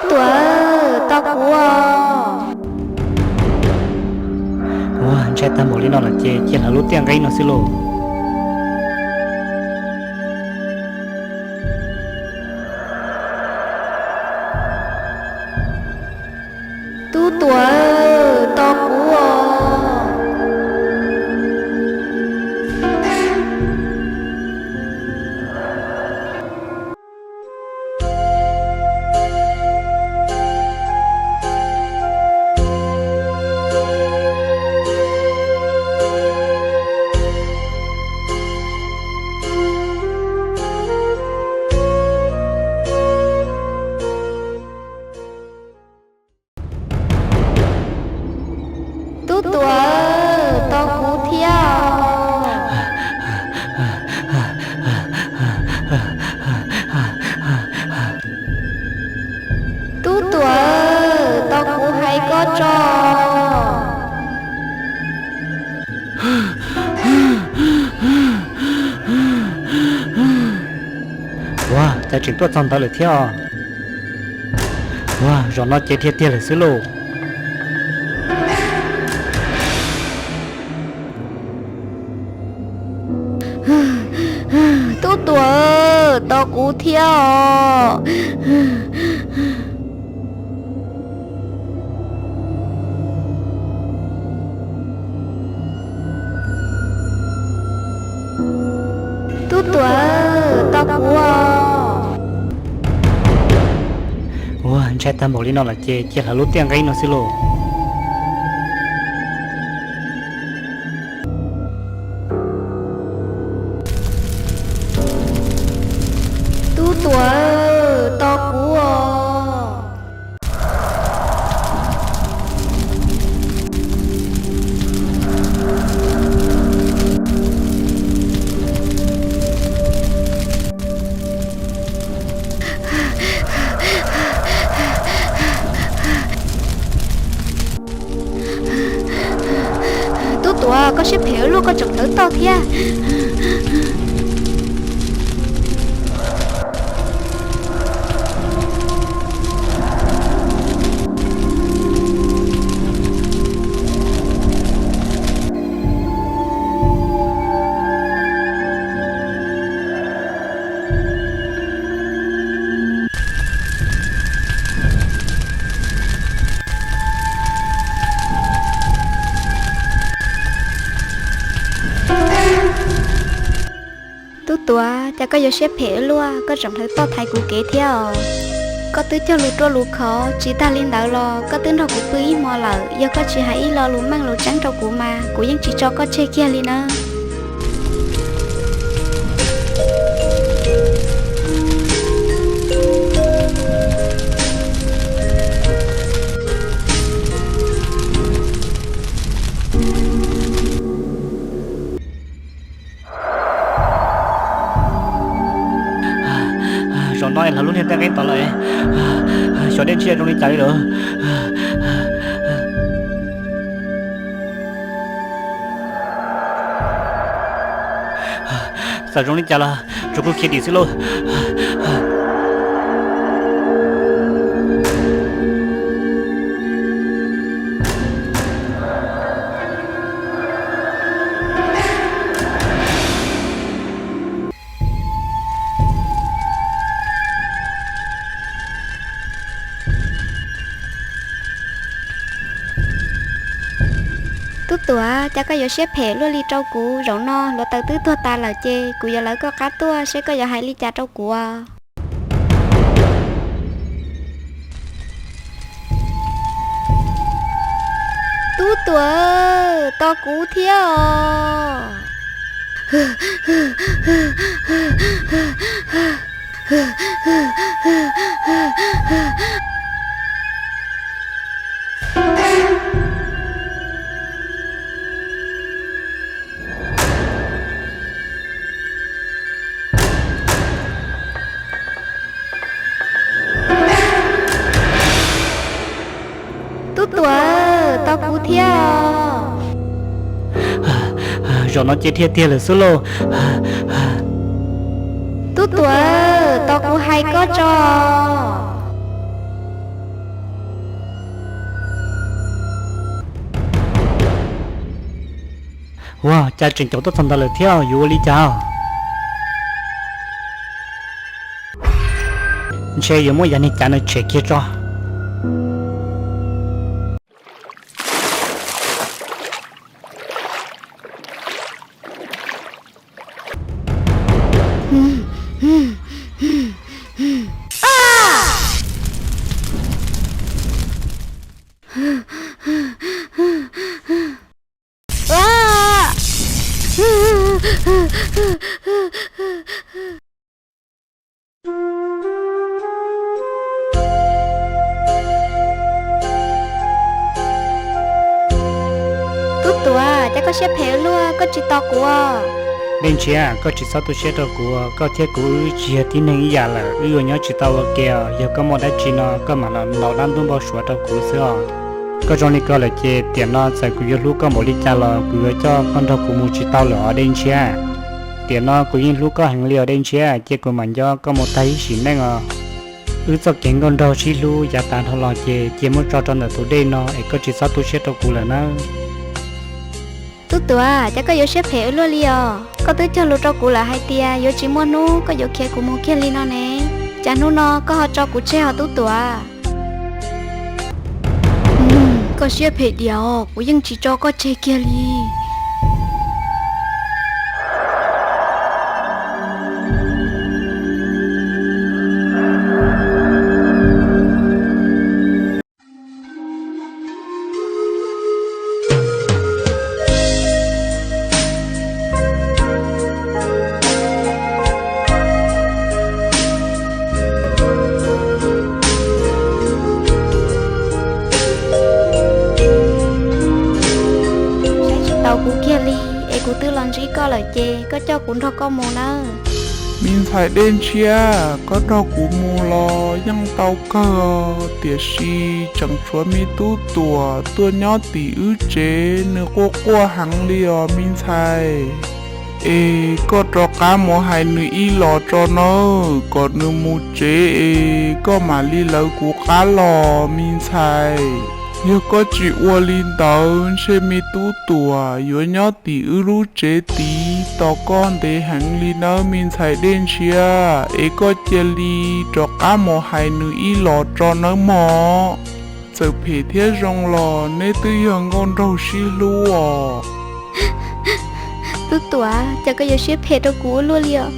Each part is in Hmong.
Tub Tuam, tos kuv os. Ua, ntshai tag npaum li no lawm ces cia hlawv lub tiaj nqeb no xwb lauj. Tub Tuam, tos kuv os. Tub Tuam, tos kuv thiab os. Tub Tuam, tos kuv hais koj tso. Ua, cas tseem tuaj txog ntawd lawm thiab os. Ua, zaum no ces dhia tiag lawm xwb lauj. Tub Tuam, tos kuv thiab os. Tub Tuam, tos kuv os. Ua, ntshai tag npaum li no lawm ces cia hlawv lub tiaj nqeb no xwb lauj. Tub Tuam, tos kuv os. Tub Tuam, koj siab phem ua luaj, koj tseem hlawv toj thiab. Tub Tuam, cas koj yuav siab phem ua luaj, koj tseem hlawv toj thaiv kuv kev thiab os. Koj twb cog lus ruaj lus khov, tsis tag li ntawd los koj twb nrog kuv pw ib hmo lawm, yog koj tsis hais ib lo lus meej lus tseeb rau kuv mas kuv yeej tsis tso koj tseg kiag li nawb. Zaum no es hlawv lub niag tiaj nqeb tod lawm, xyov dej ntshiab zoo li cas li lawm. Txawm zoo li cas los tsuas kuj khiav dim xwb lauj. Tub Tuam, cas koj yuav siab phem luaj li rau kuv? Zaum no hluav taws twb tuag tas lawm ces kuv yuav lawv koj qab tuaj seb koj yuav hais li cas rau kuv. Tub Tuam, tos kuv thiab os. Tub Tuam, tos kuv thiab. Zaum no ces dhia tiag lawm xwb lauj. Tub Tuam, tos kuv hais koj tso. Ua cas tseem caum tuaj txog ntawd lawm thiab, yuav ua li cas? Ntshe yuav muab yav niag cav no tshem kiag tso. Tub Tuam, cas koj siab phem ua luaj, koj tsis tos kuv? Dej Ntshiab, koj tsis txhob tu siab rau kuv, koj thiab kuv wb tsis yog tib neeg ib yam lawm, wb yuav nyob tsis tau ua ke os. Yog koj muaj dab tsi no koj mam los ntaus dab ntub npau suav rau kuv xwb os. Koj zoo li ko lawm ces tiam no txawm kuv yuav hlub koj npaum li cas los kuv yuav coj koj nrog kuv mus tsis tau lawm os Dej Ntshiab. Tiam no kuv yeej hlub koj heev li os Dej Ntshiab, cia kuv mam nco koj mus tag ib sim neej os. Wb txoj kev nkauj nraug sib hlub yav tas dhau los ces cia muab tso rau ntawm tus dej no es koj tsis txhob tu siab rau kuv lawm nawb. Tub Tuam, cas koj yuav siab phem ua luaj li os? Koj twb cog lus rau kuv lawm hais tias yuav tsis muaj hnub koj yuav khiav kuv mus kiag li no ne. Cas hnub no koj ho tso kuv tseg os Tub Tuam? Koj siab phem diam os, kuv yeej tsis tso koj tseg kiag li. Saib tsis taus kuv kiag li, es kuv twb los ntsib koj lawm ces koj coj kuv nrog koj mus nawb. Me ntxhais Dej Ntshiab, koj nrog kuv mus los yeej tau kawg, tiam sis tseem tshuav me Tub Tuam tuaj nyob tim wb tsev, nws quaj quaj heev li os me ntxhais. Es koj rov qab mus hais nws ib los tso nawb, kom nws mus tsev es koj mam li lawv kuv qab los me ntxhais. Yog koj tsis ua li ntawd ntshe me Tub Tuam yuav nyob tim wb lub tsev tid tos koj ntev heev li nawb me ntxhais Dej Ntshiab, es koj cia li rov qab mus hais nws ib los tso nawb mog. Txawm phem thiab zoo los neb twb yog nkauj nraug sib hlub os. Tub Tuam, cas koj yuav siab phem rau kuv ua luaj li os?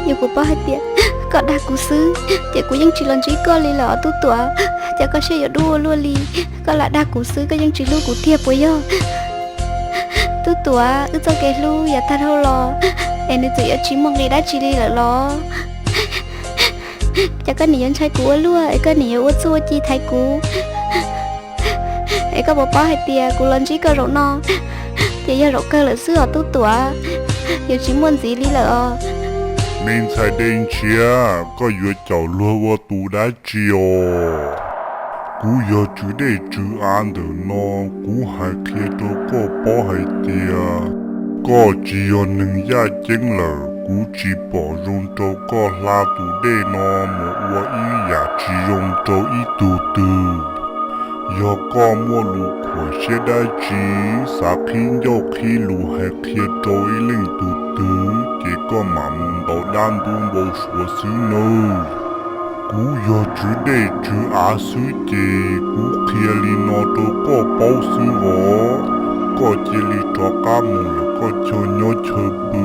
Yog kuv paub hais tias koj dag kuv xwb ces kuv yeej tsis los ntsib koj li lawm os Tub Tuam. Cas koj siab yuav dub ua luaj li, koj lam dag kuv xwb koj yeej tsis hlub kuv tiag puas yog? Tub Tuam, wb txoj kev hlub yav tag dhau los es nws txawm yuav tsis muaj nqis dab tsi li lawm los? Cas koj nim yuav ntshai kuv ua luaj es koj nim yuav ua txuj ua ci thaiv kuv? Es koj puas paub hais tias kuv los ntsib koj zaum no ces yog zaum kawg lawm xwb os Tub Tuam, yuav tsis muaj ntxiv li lawm os. Me ntxhais Dej Ntshiab, koj yuav caum luag ua tus dab tsi os? Kuv yog tswv dej tswv av ntawm no, kuv hais qhia rau koj paub hais tias koj tsis yog neeg yaj ceeb lawm. Kuv tsis pom zoo rau koj hla tus dej no mus ua ib yam tsis zoo rau ib tug twg. Yog koj muaj lus khuam siab dab tsi, xav qhib ncauj qhib lus hais qhia rau ib leej tus twg ces koj mam mus ntaus dab ntub npau suav xwb nawb. Kuv yog tswv dej tswv av xwb ces kuv qhia li no rau koj paub xwb os. Koj cia li rov qab mus lawm koj chaw nyob chaw pw,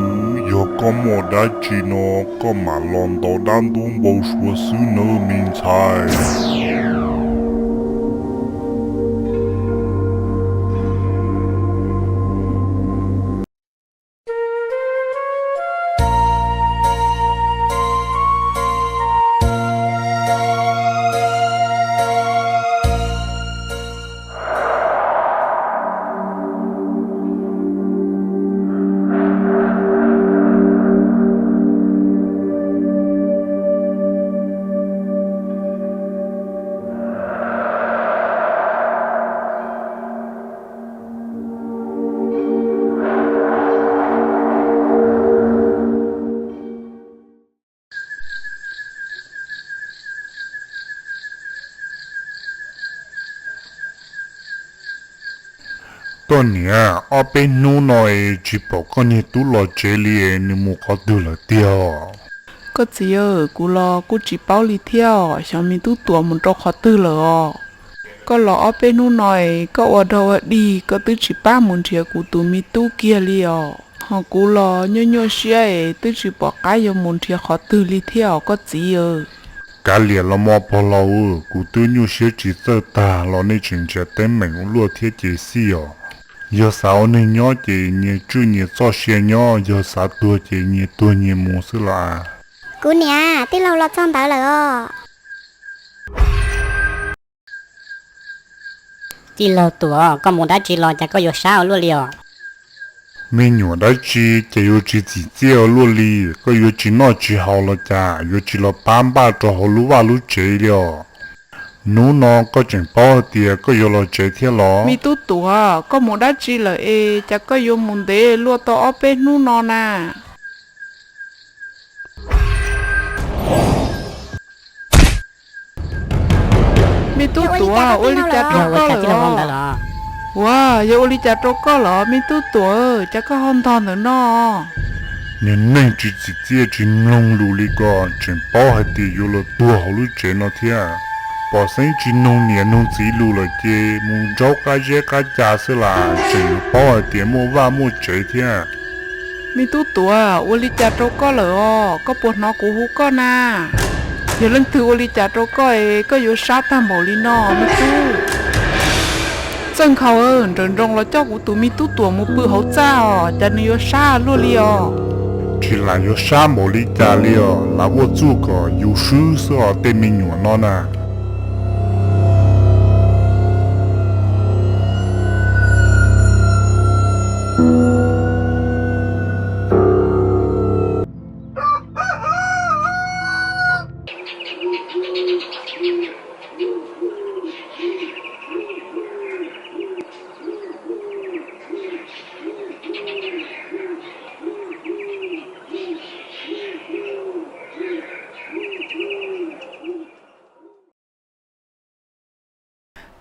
yog koj muaj dab tsi no koj mam los ntaus dab ntub npau suav xwb nawb me ntxhais. Koj niam, ob peb hnub no es tsis pom koj niag tub los tsev li, nws mus qhov twg lawm tiag? Koj txiv, kuv los kuj tsis paub li thiab, xyov me tub Tuam mus rau qhov twg lawm os. Koj los ob peb hnub no es koj ua dog ua dig, koj twb tsis pab mus nrhiav kuv tus me tub kiag li os. Ho kuv los nyuaj nyuaj siab es twb tsis pom qab yuav mus nrhiav qhov twg li thiab os koj txiv. Kav liam los mos pog laus, kuv twb nyuaj siab tsis txawj tag los nej tseem nrhiav teeb meem ua luaj thiab ces xij os. Yog xav ua neeg nyob ces nyias tswj nyias txoj sia nyob, yog xav tuag ces nyias tuag nyias mus xwb los as. Kuv niam, tij laug los txog ntawd lawm os. Tij laug Tuam, koj mus dab tsi los cas koj yuav sab ua luaj li os? Me nyuam dab tsi ces yuav tsis txim txiaj ua luaj li, koj yuav tsis noj tsis haus los cas, yuav tsis los pab npaj rau hauv lub vaj lub tsev li os. Hnub no koj tseem paub hais tias koj yuav los tsev thiab los? Me tub Tuam, koj mus dab tsi lawm es cas koj yuav mus ntev luaj tau ob peb hnub no na? Me tub Tuam, ua li cas rau koj lawm? Ua, yog ua li cas rau koj los me tub Tuam, cas koj ho ntog ntawm no? Niag neeg tsis txim txiaj tsis mloog lus li ko, tseem paub hais tias yuav los tuag hauv lub tsev no thiab. Pom xeeb tsis noog niam noog txiv lus lawm ces mus ntsaub qab zeb qab ca xwb las, tseem yuav paub hais tias muaj vaj muaj tsev thiab. Me tub Tuam, ua li cas rau koj lawm os? Koj puas hnov kuv hu koj na? Yog leej twg ua li cas rau koj es koj yuav sab tag npaum li no me tub? Txawj Nkhaus, nrawm nroos los coj kuv tus me tub Tuam mus pw hauv txaj os, cas nws yuav sab luaj li os. Tsis lam yuav sab npaum li cas li os, lam ua txuj kom yus swb xwb os tej me nyuam no na.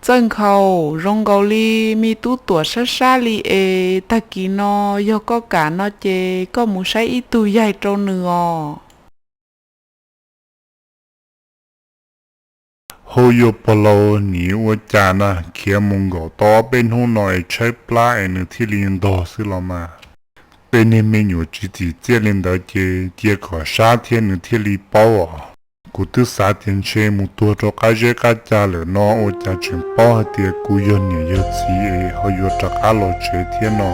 Txawj Nkhaus, zoo nkaus li me tub Tuam sab sab li es tag kis no yog koj kam no ces koj mus saib ib tug yaig rau nws os. Hauj yuav pog laus, nim ua cas na, khiav mus nkaum tau ob peb hnub no es tshaib plab es nws thiaj li ntog xwb los mas. Tej niag me nyuam tsis txim txiaj li ntawd ces cia kom sab thiab nws thiaj li paub os. Kuv twb xav tias ntshe mus tuag rau qab zeb qab ca lawm no ua cas tseem paub hais tias kuv yog niam yog txiv es ho yuav rov qab los tsev thiab no.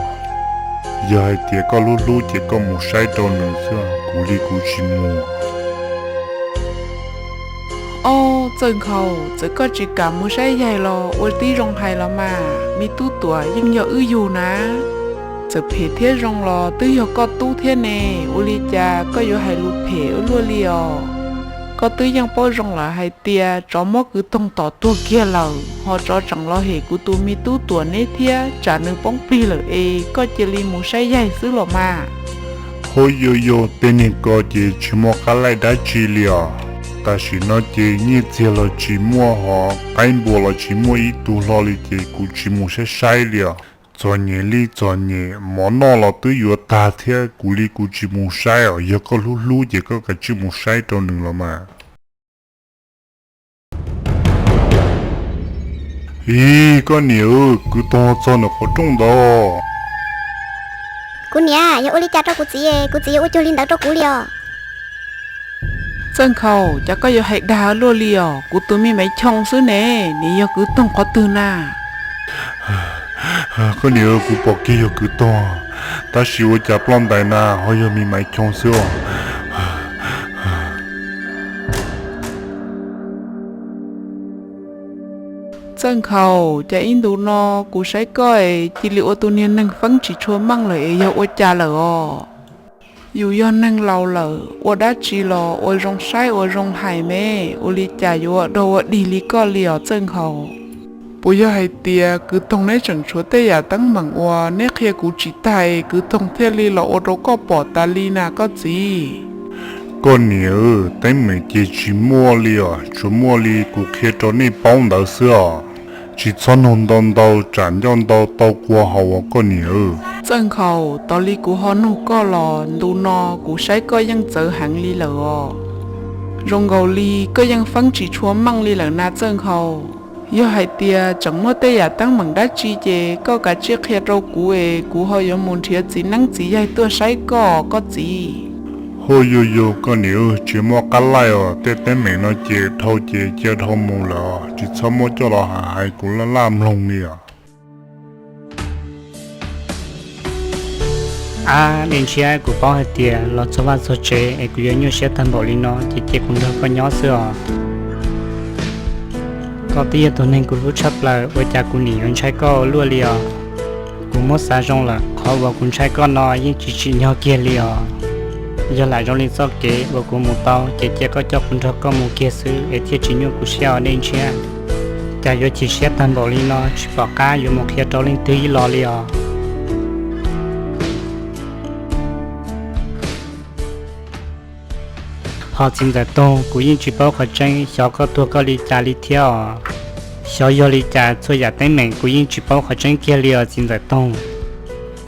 Yog hais tias koj hlub hlub ces koj mus saib rau nws xwb, kuv li kuv tsis mus. Ob, Txawj Nkhaus, txawm koj tsis kam mus saib yaig los ua tib zoo hais los mas, me tub Tuam yeej yog wb yug na. Txawm phem thiab zoo los twb yog koj tub thiab ne, ua li cas koj yuav hais lus phem ua luaj li os? Koj twb yeej paub zoo lawm hais tias tsov muab kwv toog tom tuag kiag lawm, ho tsov tseem los hem kuv tus me tub Tuam neb thiab, tsam nws poob plig lawm es koj cia li mus saib yaig xwb los mas. Hauj yuav yuav, tej niag ko ces tsis muaj qab laij dab tsi li os. Tam sim no ces nyiaj txiag los tsis muaj ho qaib npua los tsis muaj ib tug hlo li ces kuv tsis mus saib saib li os. Txom nyem li txom nyem, mov noj los twb yuav tag thiab, kuv li kuv tsis mus saib os. Yog koj hlub hlub ces koj kav tsij mus saib rau nws los mas. Ib, koj niam, kwv toog txog ntawm qhov rooj ntawd. Kuv niam, yog ua li cas rau kuv txiv, kuv txiv yuav ua cuag li ntawd rau kuv li os? Txawj Nkhaus, cas koj yuav hais dag luaj li os? Kuv tus me Maiv Choo xwb ne, nws yog kwv toog qhov twg na? Koj niam, kuv pom kiag yog kwv toog, tab sis ua cas ploj ntais na ho yog me Maiv Choo xwb os. Txawj Nkhaus, cas ib ntus no kuv saib koj es cia li ua tus niag neeg feeb tsis tshua meej lawm es yog ua cas lawm os? Yus yog neeg laus lawm, ua dab tsi los ua zoo saib ua zoo hais me, ua li cas yuav ua dog ua dig li koj li os Txawj Nkhaus? Puas yog hais tias kwv toog neb tseem tshuav tej yam teeb meem uas neb qhia kuv tsis tag es kwv toog thiaj li los ua rau koj pom tas li na koj txiv? Koj niam, teeb meem ces tsis muaj li os, tsuas muaj li kuv qhia rau nej paub ntawd xwb os. Tsis txhob nug ntau ntau tsam ncauj ntau tau kua haus os koj niam. Txawj Nkhaus, tos li kuv ho nug koj los ntu no kuv saib koj yeej txawv heev li lawm os. Zoo nkaus li koj yeej feeb tsis tshua meej li lawm na Txawj Nkhaus. Yog hais tias tseem muaj tej yam teeb meem dab tsi ces koj kav tsij qhia rau kuv es kuv ho yuav mus nrhiav txiv neeb txiv yaig tuaj saib koj, koj txiv. Huaj yug yug koj niam, tsis muaj qab laij os, tej teeb meem no ces dhau ces cia dhau mus lawm, tsis txhob muab coj los hais hais kuv laj laj mloog li os. Ab, Dej Ntshiab, kuv paub hais tias los txog vaj txog tsev es kuv yuav nyuaj siab tag npaum li no ces cia kuv nrog koj nyob xwb os. Koj twb yog tus neeg kuv hlub tshaj plaws, ua cas kuv niam yuav ntshai koj ua luaj li os? Kuv muab xav zoo lawm, qhov uas kuv ntshai koj no yeej tsis tsim nyog kiag li os. Yog lam zoo li txoj kev uas kuv mus tau ces cia koj coj kuv nrog koj mus kiag xwb es thiaj tsis nyuaj kuv siab os Dej Ntshiab. Cas yuav chim siab tag npaum li no tsis pom qab yuav mus qhia rau leej twg ib los li os. Ho txiv ntxawm Toog, kuv yeej tsis paub qhov tseeb xyov koj tuag koj li cas li thiab os. Xyov yog li cas txhua yam teeb meem kuv yeej tsis paub qhov tseeb kiag li os txiv ntxawm Toog.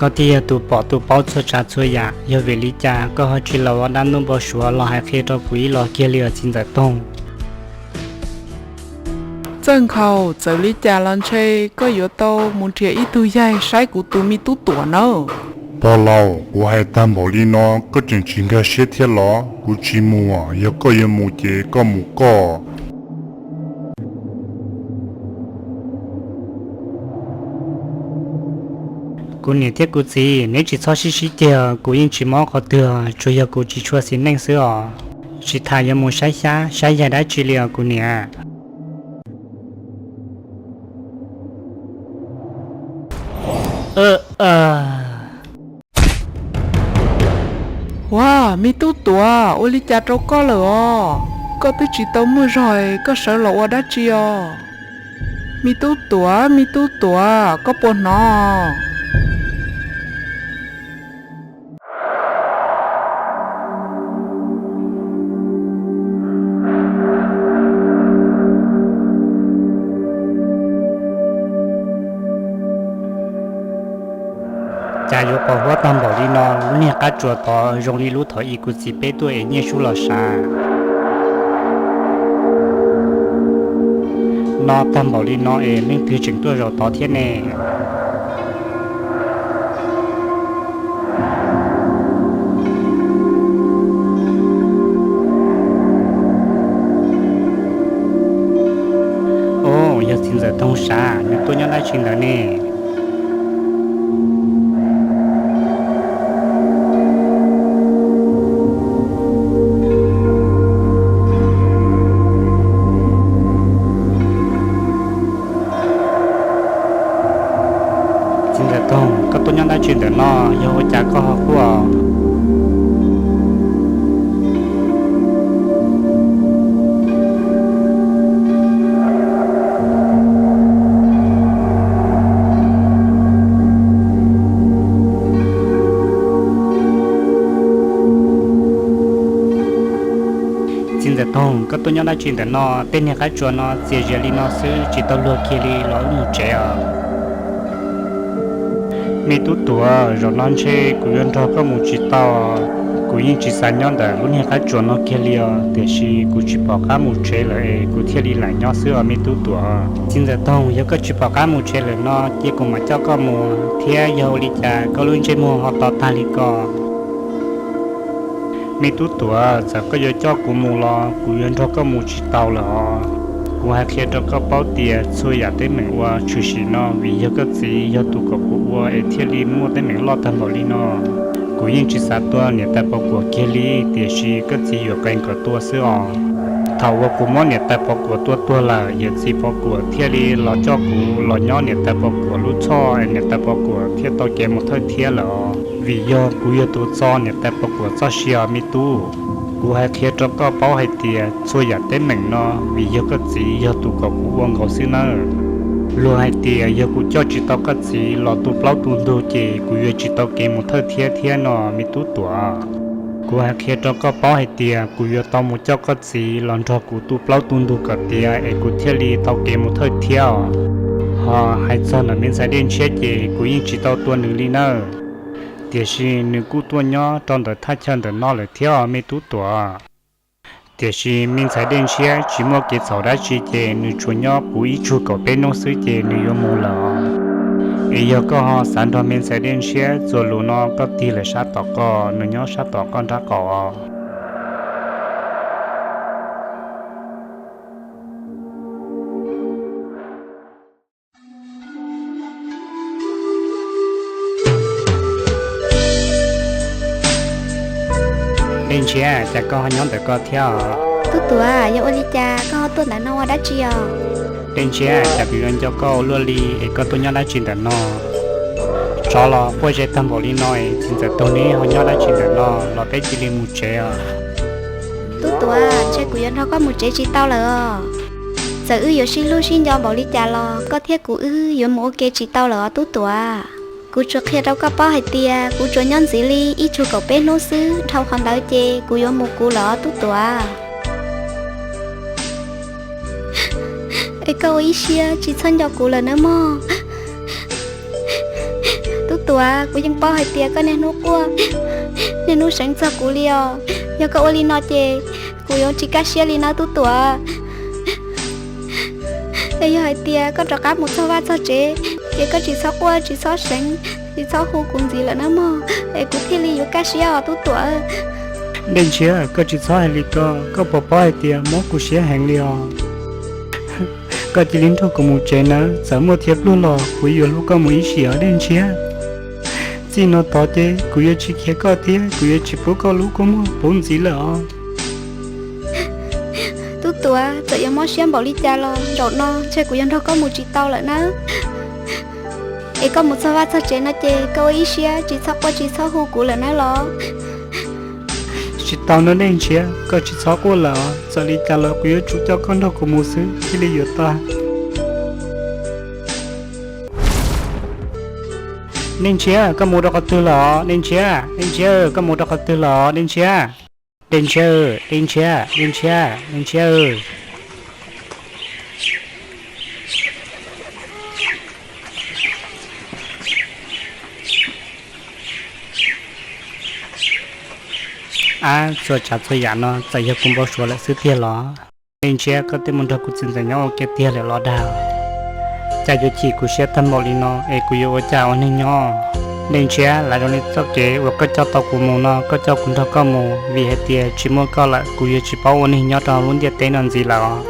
Koj thiaj yog tus pom tus paub txhua tsav txhua yam, yog vim li cas koj ho tsis los ua dab ntub npau suav los hais qhia rau kuv ib los kiag li os txiv ntxawm Toog? Txawj Nkhaus, txawm li cas los ntshe koj yuav tau mus nrhiav ib tug yaig saib kuv tus me tub Tuam nawb. Pog laus, kuv hais tag npaum li no koj tseem tsis nkag siab thiab los? Kuv tsis mus, yog koj yuav mus ces koj mus koj. Kuv niam thiab kuv txiv, neb tsis txhob sib sib ceg, kuv yeej tsis mob qhov twg, tsuas yog kuv tsis tshua xis neej xwb os. Tsis tham yuav mus saib xyab saib yaig dab tsi li os kuv niam. Ua, me tub Tuam, ua li cas rau koj lawm os? Koj twb tsis tau muaj zog, koj sawv los ua dab tsi os? Me tub Tuam, me tub Tuam, koj puas hnov? Cas yuav pos huab tag npaum li no, lub niag qab tsuas tod zoo li lub thaum ub kuv txiv peb tuaj ev nyiaj sub los sav. No tag npaum li no es leej twg tseem tuaj zaum tod thiab ne? Os, yog txiv ntxawm Toog sav, nws tuaj nyob dab tsi ntawd ne? Txiv ntxawm Toog, koj tuaj nyob dab tsi ntawm no, yog ua cas koj ho quaj? Txiv ntxawm Toog, koj tuaj nyob dab tsi ntawm no? Tej niag qab tsuas no txias zias li no xwb tsis tau luag kiag li los wb mus tsev os. Me tub Tuam, zaum no ntshe kuv yuav nrog koj mus tsis tau. Kuv yeej tsis xav nyob ntawm lub niag qab tsuas no kiag li os, tiam sis kuv tsis pom qab mus tsev lawm es kuv thiaj li lam nyob xwb os me tub Tuam. Txiv ntxawm Toog, yog koj tsis pom qab mus tsev lawm no cia kuv mam coj koj mus, thiab yog ua li cas koj lub ntsej muag ho to tag li ko? Me tub Tuam, txawm koj yuav coj kuv mus los kuv yuav nrog koj mus tsis tau lawm os. Kuv hais qhia rau koj paub tias txhua yam teeb meem uas tshwm sim no vim yog koj txiv yog tus kom kuv ua es thiaj li muaj teeb meem loj tag npaum li no. Kuv yeej tsis xav tua niam tais Pov Kuam kiag li, tiam sis koj txiv yuam qees kom tua xwb os. Thaum uas kuv muab niam tais Pov Kuam tua tuag lawm, yawm txiv Pov Kuam thiaj li los coj kuv los nyob niam tais Pov Kuam lub txhoj es niam tais Pov Kuam thiaj tau kev mus thawj thiab lawm os. Vim yog kuv yog tus txo niam tais Pov Kuam txoj sia os me tub. Kuv hais qhia rau koj paub hais tias txhua yam teeb meem no vim yog koj txiv yog tus kom kuv ua nkaus xwb nawb. Luag hais tias yog kuv coj tsis tau koj txiv los tu plaub tu ntug ces kuv yuav tsis tau kev mus thawj thiab thiab no me tub Tuam. Kuv hais qhia rau koj paub hais tias kuv yuav tau mus coj koj txiv los nrog kuv tu plaub tu ntug kom tiav es kuv thiaj li tau kev mus thawj thiab os. Ho hais txog ntawm me ntxhais Dej Ntshiab ces kuv yeej tsis tau tua nws li nawb. Tiam sis nws kuj tuaj nyob rau ntawm thaj chaw ntawm no lawm thiab os me tub Tuam. Tiam sis me ntxhais Dej Ntshiab tsis muaj kev txhaum dab tsi ces nws tsuas nyob puv ib tsug kaum peb hnub xwb ces nws yuav mus lawm os. Es yog koj ho xav nrog me ntxhais Dej Ntshiab txuas lus no koj tig lawm sab tom koj, nws nyob sab tom koj nrab qaum os. Dej Ntshiab, cas koj ho nyob ntawm koj thiab os? Tub Tuam, yog ua li cas koj ho tuaj ntawm no ua dab tsi os? Dej Ntshiab, cas kuv yuav nco koj ua luaj li es koj tuaj nyob dab tsi ntawm no? Tsov los quaj ze tag npaum li no es txiv ntxawm Toog neb ho nyob dab tsi ntawm no los peb cia li mus tsev os. Tub Tuam, ntshe kuv yuav nrog koj mus tsev tsis tau lawm os. Txawm wb yuav sib hlub sib nco npaum li cas los koj thiab kuv wb yuav mus ua ke tsis tau lawm os Tub Tuam. Kuv tsuas qhia rau koj paub hais tias kuv tsuas nyob ntxiv li ib tsug kaum peb hnub xwb, dhau qhov ntawd ces kuv yuav mus kuv lawm os Tub Tuam. Es koj ua ib siab tsis txhob nco kuv lawm nawb mog. Tub Tuam, kuv yeej paub hais tias koj niaj hnub quaj, niaj hnub seev txog kuv li os. Yog koj ua li no ces kuv yuav tsis kaj siab li nawb Tub Tuam. Es yog hais tias koj rov qab mus txog vaj txog tsev, ces koj tsis txhob quaj tsis txhob seev, tsis txhob hu kuv ntxiv lawm nawb mog, es kuv thiaj li yuav kaj siab os Tub Tuam. Dej Ntshiab, koj tsis txhob hais li ko, koj puas paub hais tias mob kuv siab heev li os. Koj cia li nrog kuv mus tsev nawb, txawm muaj thiab pluag los kuv yuav hlub koj mus ib sim os Dej Ntshiab. Txij no tod ces kuv yuav tsis khiav koj thiab kuv yuav tsis pub koj lub kua muag puv ntxiv lawm os. Tub Tuam, txawm yuav mob siab npaum li cas los zaum no ntshe kuv yuav nrog koj mus tsis tau lawm nawb. Es koj mus txog vaj txog tsev no ces koj ua ib siab tsis txhob quaj tsis txhob hu kuv lawm nawb los. Tsis tau nawb Dej Ntshiab, koj tsis txhob quaj lawm os, txawm li cas los kuv yuav tsum coj koj nrog kuv mus xwb thiaj li yuav tau. Dej Ntshiab, koj mus rau qhov twg lawm os Dej Ntshiab? Dej Ntshiab, koj mus rau qhov twg lawm os Dej Ntshiab? Dej Ntshiab, Dej Ntshiab, Dej Ntshiab, Dej Ntshiab. Ab, txhua tsav txhua yam no txawm yog kuv npau suav lawm xwb tiag los? Dej Ntshiab, koj twb mus nrog kuv txiv ntxawm nyob ua ke tiag lawm los dag? Cas yuav chim kuv siab tag npaum li no es kuv yuav ua cas ua neeg nyob? Dej Ntshiab, lav zoo li txoj kev uas koj coj tau kuv mus no koj coj kuv nrog koj mus, vim hais tias tsis muaj koj lawm kuv yuav tsis paub ua neeg nyob rau lub ntiaj teb no ntxiv lawm os.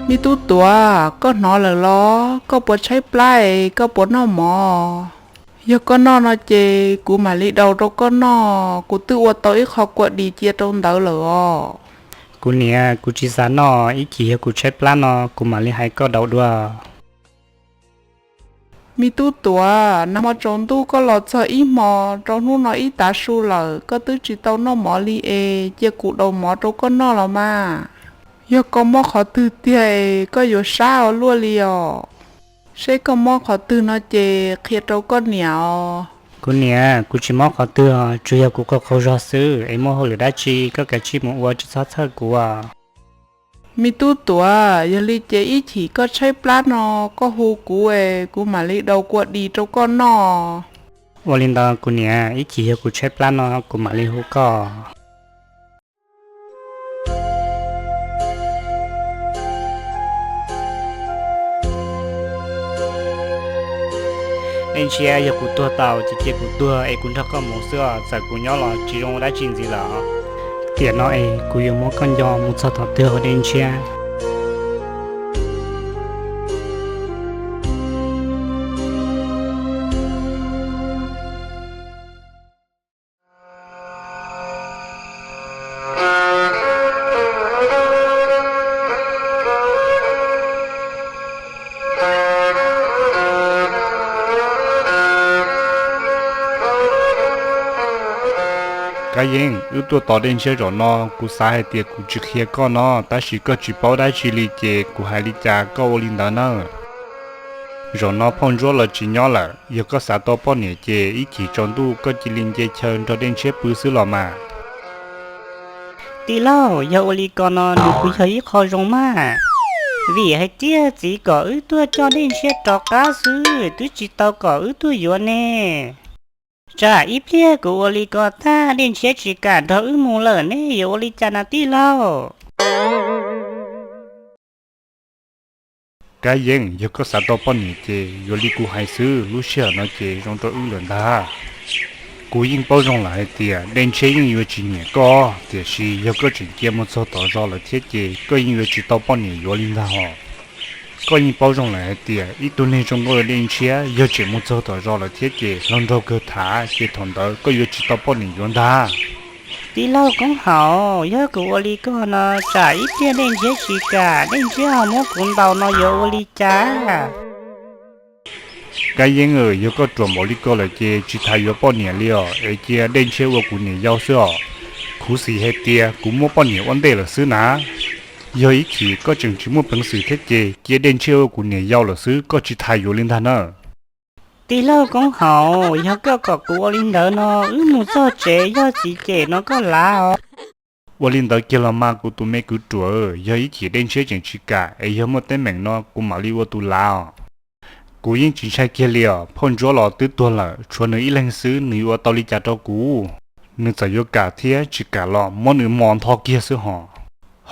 Me tub Tuam, koj hnov lawm los? Koj puas tshaib plab es koj puas noj mov? Yog koj noj no ces kuv mam li daus rau koj noj, kuv twb ua tau ib qho kua dis cia rau ntawd lawm os. Kuv niam, kuv tsis xav noj, ib chim yog kuv tshaib plab no kuv mam li hais koj daus dua. Me tub Tuam, nag hmo tsaus ntuj koj los txog ib hmo, rau hnub no ib tav su lawm koj twb tsis tau noj mov li es cia kuv daus mov rau koj noj los mas. Yog koj mob qhov twg tiag es koj yuav sab ua luaj li os. Seb koj mob qhov twg no ces qhia rau koj niam os. Kuv niam, kuv tsis mob qhov twg os, tsuas yog kuv qaug qaug zog xwb es muaj hauj lwm dab tsi koj kav tsij mus ua, tsis txhob txhawj kuv os. Me tub Tuam, yog li ces ib chim koj tshaib plab no koj hu kuv es kuv mam li daus kua dis rau koj noj. Ua li ntawd kuv niam, ib chim yog kuv tshaib plab no kuv mam li hu koj. Dej Ntshiab, yog kuv tuag tau ces cia kuv tuag es kuv nrog koj mus xwb os, txawm kuv nyob los tsis zoo ua dab tsi ntxiv lawm. Tiam no es kuv yuav muab koj nco mus txog thaum twg os Dej Ntshiab? Kab Yeeb, wb tuaj tos Dej Ntshiab zaum no, kuv xav hais tias kuv tsis qhia koj no, tab sis koj tsis paub dab tsi li ces kuv hais li cas koj ua li ntawd nawb. Zaum no phauj Ntsuab los tsis nyob lawm, yog koj xav tau poj niam ces ib chim tsaus ntuj koj cia li nce chaw nrog Dej Ntshiab pw xwb los mas. Tij laug, yog ua li ko no nws kuj yog ib qho zoo mas, vim hais tias txiv kom wb tuaj coj Dej Ntshiab rov qab xwb, twb tsis tau kom wb tuaj yuav ne. Tsam ib pliag kuv ua li ko tag Dej Ntshiab tsis kam nrog wb mus lawm ne, yuav ua li cas na tij laug? Kab Yeeb, yog koj xav tau poj niam ces yuav li kuv hais xwb, lub sij hawm no ces zoo rau wb lawm ntag. Kuv yeej paub zoo lawm hais tias Dej Ntshiab yeej yuav tsis nyiam koj, tiam sis yog koj tseem cia mus txog tom zos lawm thiab ces koj yeej yuav tsis tau poj niam yuav li ntag hos. Koj yeej paub zoo lawm hais tias ib tug neeg zoo nkauj li Dej Ntshiab yog tseem mus txog tom zos lawm thiab ces hluas nraug kawg thav ces thaum ntawd koj yuav tsis tau poj niam yuav ntag. Tij laug Koob Haus, yog kuv ua li ko no tsam ib pliag Dej Ntshiab tsis kam, Dej Ntshiab ho muab kuv ntaus no yuav ua li cas? Kab Yeeb, yog koj ruam npaum li ko lawm ces tsis tas yuav poj niam li os, es cia Dej Ntshiab ua kuv niam yau xwb os. Khuv xim hais tias kuv muab poj niam ua ntej lawm xwb na. Yog ib chim koj tseem tsis muaj peev xwm thiab ces cia Dej Ntshiab ua kuv niam yau lawm xwb, koj tsis tas yuav li ntag na. Tij laug Koob Haus, yog koj kom kuv ua li ntawd no wb mus txog tsev yog txiv cem no koj lav os. Ua li ntawd kiag los mas kuv tus me kwv ruam, yog ib chim Dej Ntshiab tseem tsis kam es yog muaj teeb meem no kuv mam li ua tus lav os. Kuv yeej tsis ntshai kiag li os, phauj Ntsuab los twb tuag lawm, tshuav nws ib leeg xwb nws yuav ua tau li cas rau kuv? Nws txawm yuav kam thiab tsis kam los muab nws mos ntho kiag xwb hos.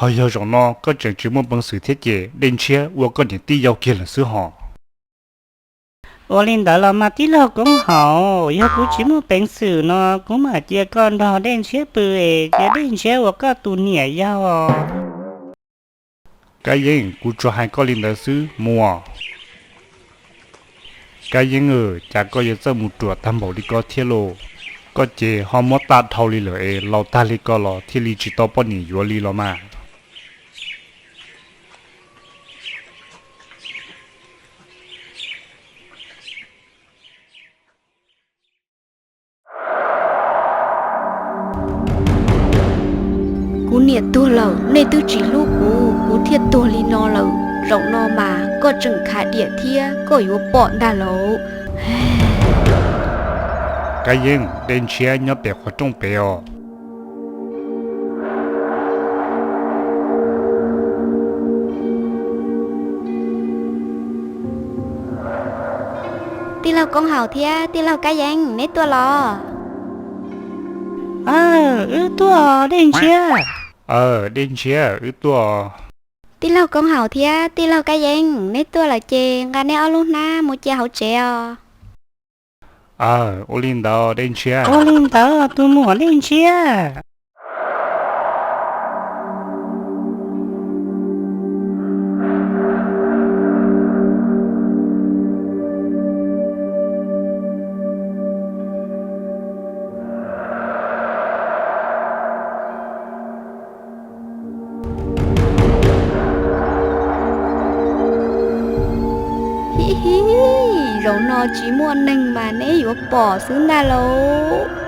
Ho yog zaum no koj tseem tsis muaj peev xwm thiab ces Dej Ntshiab ua koj niam tij yau kiag lawm xwb hos. Ua li ntawd los mas tij laug Koob Haus, yog kuv tsis muaj peev xwm no kuv mam cia koj nrog Dej Ntshiab pw es cia Dej Ntshiab ua koj tus niam yau. Kab Yeeb, kuv tsuas hais koj li ntawd xwb, mus. Kab Yeeb, cas koj yuav txawj mus ruam tag npaum li ko thiab lauj? Koj ces ho muab tag dhau li lawm es laus tag li ko los thiaj li tsis tau poj niam yuav li los mas. Kuv niam tuag lawm, nej twb tsis hlub kuv, kuv thiaj tuag li no lawm. Zaum no mas koj tseem khav diam thiab koj yuav pom ntag lauj. Kab Yeeb, Dej Ntshiab nyob pem qhov rooj pem os. Tij laug Koob Haus thiab tij laug Kab Yeeb, neb tuaj los? Wb tuaj, Dej Ntshiab. Aw, Dej Ntshiab, wb tuaj. Tij laug Koob Haus thiab tij laug Kab Yeeb, neb tuaj lawm ces nqa neb ob lub hnab mus cia hauv tsev os. Aw, ua li ntawd Dej Ntshiab. Ua li ntawd tus muam Dej Ntshiab. Hi hi, zaum no tsis muaj neeg mas neb yuav pom xwb ntag lauj.